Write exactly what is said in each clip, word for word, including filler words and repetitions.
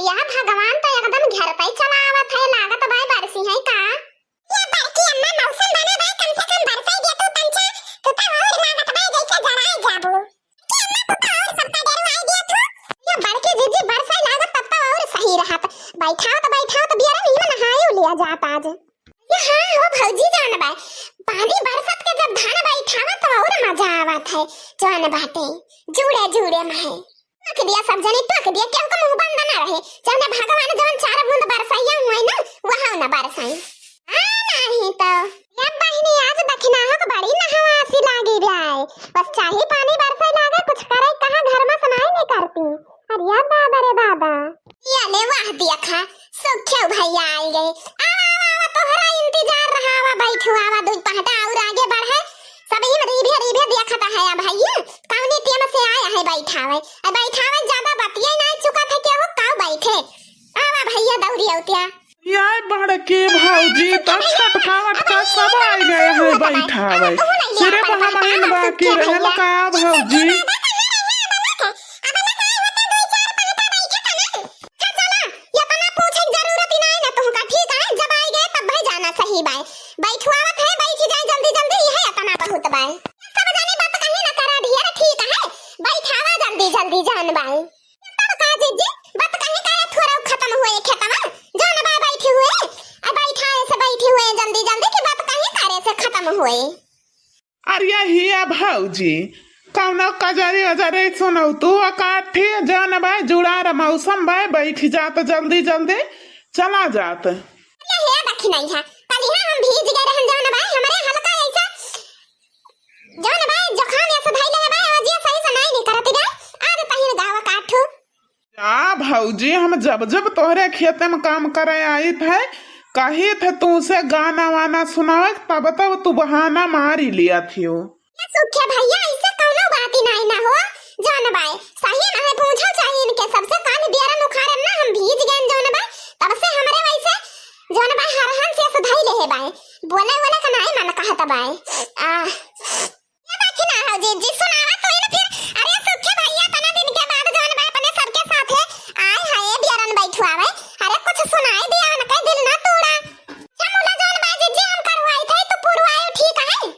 या भगवान, तो एकदम घर पे ही चला आवत है, लागत भाई बरसी है का? या बड़की अम्मा, मौसम बना बा, कम से कम बरसाई दे तू तंचा, तू तो और लागत बा जैसे जराए जाबू। बड़की अम्मा, तू तो और सबका डरवाई दे तू। या बड़की जीजी, बरसाई लागत तब तो और सही रहत। बैठावत बैठावत बियरा नीमन नहाए लिया जात आज। या हाँ हो भौजी, जान बा, पानी बरसत के जब धान बैठावा तो और मजा आवत है, जान बाटे, जुड़े जुड़े में है। टोक दिया सब जने, टोक दिया, केहू का मुंह बंद ना रहे। जौने भगवान जौन चार बूंद बरसैया हुए ना, वहाँ ना बरसाई। हाँ, नहीं तो। या बहिनी, आज दखिनाहक बड़ी नहवासी लागी जाए। बस चाही पानी बरसे लागे, कुछ करे कहाँ घर में सुनाई नहीं करती। अरे या दादा रे दादा। या ले वाह दिया खा, सुख्या भैया आई गए। आवा, आवा, आवा, तोहरा इंतजार रहा, आवा, बैठो, आवा, दू पहटा और आगे बढ़े। सब ही रीभे, रीभे देखता है, अब भैया, कौनी टेम से आया है बैठावे। अब बैठावे ज्यादा बतिये ना चुका था, केहू काऊ बैठे। आवा भैया, दौड़ी औतिया। या बड़के भौजी, तो छोटका वटका सब आ गए हैं बैठावे। सिर्फ हम ही बाकी रहल का भौजी? अच्छा, चला, ये तना पूछे के जरूरत ही नहीं ना तुमका, ठीक है? जब आई गए तब भाई जाना सही बाय। बैठवावत है, बैठी जाए जल्दी जल्दी, यह तना बहुत बाय। सब जाने बात कहीं ना करा दिया रे, ठीक है? बैठावा जल्दी जल्दी जान बाय। तब का जीजी, बात कहीं करे थोड़ा खत्म हुए खेतवा? जान बाय बैठी हुए, आ बैठा ऐसे बैठी हुए जल्दी जल्दी की बात कहीं करे से खत्म हुए। अरे हिया भौजी, कौनो कजरी वजरी सुनौ तू अकाठी, जौन बाय जुड़ार मौसम बाय, बैठ जात जल्दी जल्दी, चला जात। अरे हे दखिनैया, कलिहा हम भीज गए रहन जौन बाय, हमरे हल्का ऐसा जौन बाय जुकाम ऐसा धइले है बाय, आवाजिया सही से नाई नहीं करत बाय, आज पहिन गावा काठू। जा भौजी, हम जब जब तोहरे खेते में काम करे आइत है, कहित है तुमसे गाना वाना सुनावे, तब तब तू बहाना मारी लिया थियो। ये सुखे भैया, ऐसे कौनो बात ही नहीं ना हो। जौन बाय, सही ना है, पूछो चाहिए इनके सबसे, काल बियरन उखाड़न ना हम भीज गए जौन बाय, तब से हमरे वैसे जौन बाय हरहन से सुधाई ले है बाय, बोले बोले का नहीं मन कहत बाय। आ, ये बाकी ना हो जीजी, सुनावा तो इन फिर। अरे सुखे भैया, तना दिन के बाद जौन बा अपने सबके साथे आए हैं बियरन बैठवावे। अरे कुछ सुनाई दिया, उनके दिल ना तोड़ा। चमुला जौन बा जीजी, हम करवाई थे तो पुरवाए, ठीक है?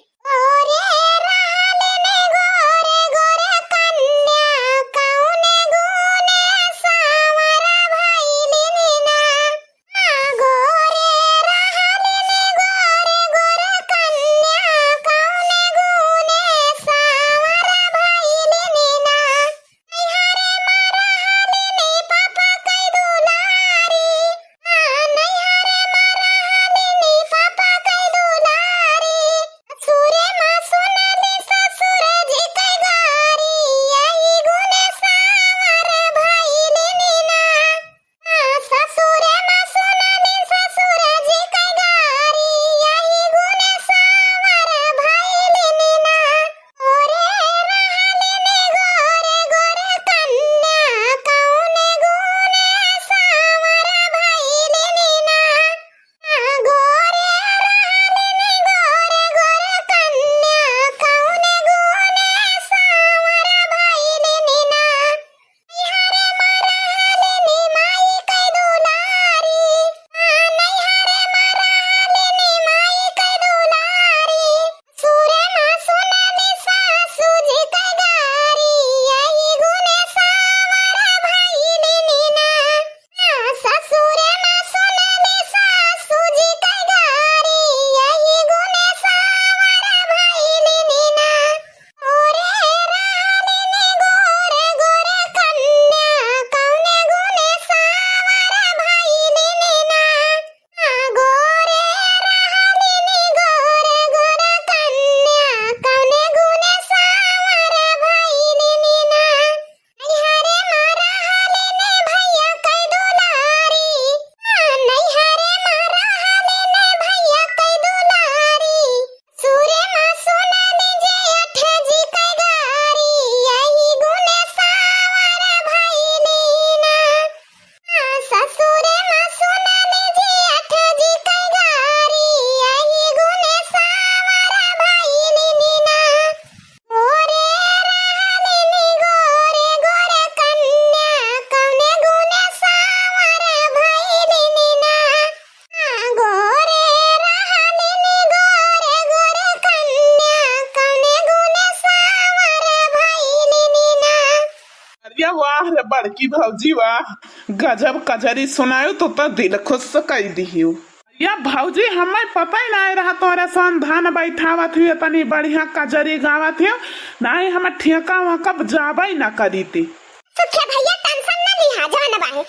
या वाह रे बड़की भौजी वाह, गजब कजरी सुनायो तो, तो दिल खुश कई दिहियो। या भौजी, हमें पता ही नाहीं रहा तोरे सन धान बैठावत हुई, इतनी बढ़िया कजरी गावत हुई, नाहीं हम ठेका वहाँ कब जाबे ही ना करीती। सुखे भैया, टेंशन न लिहा, जवन बाहे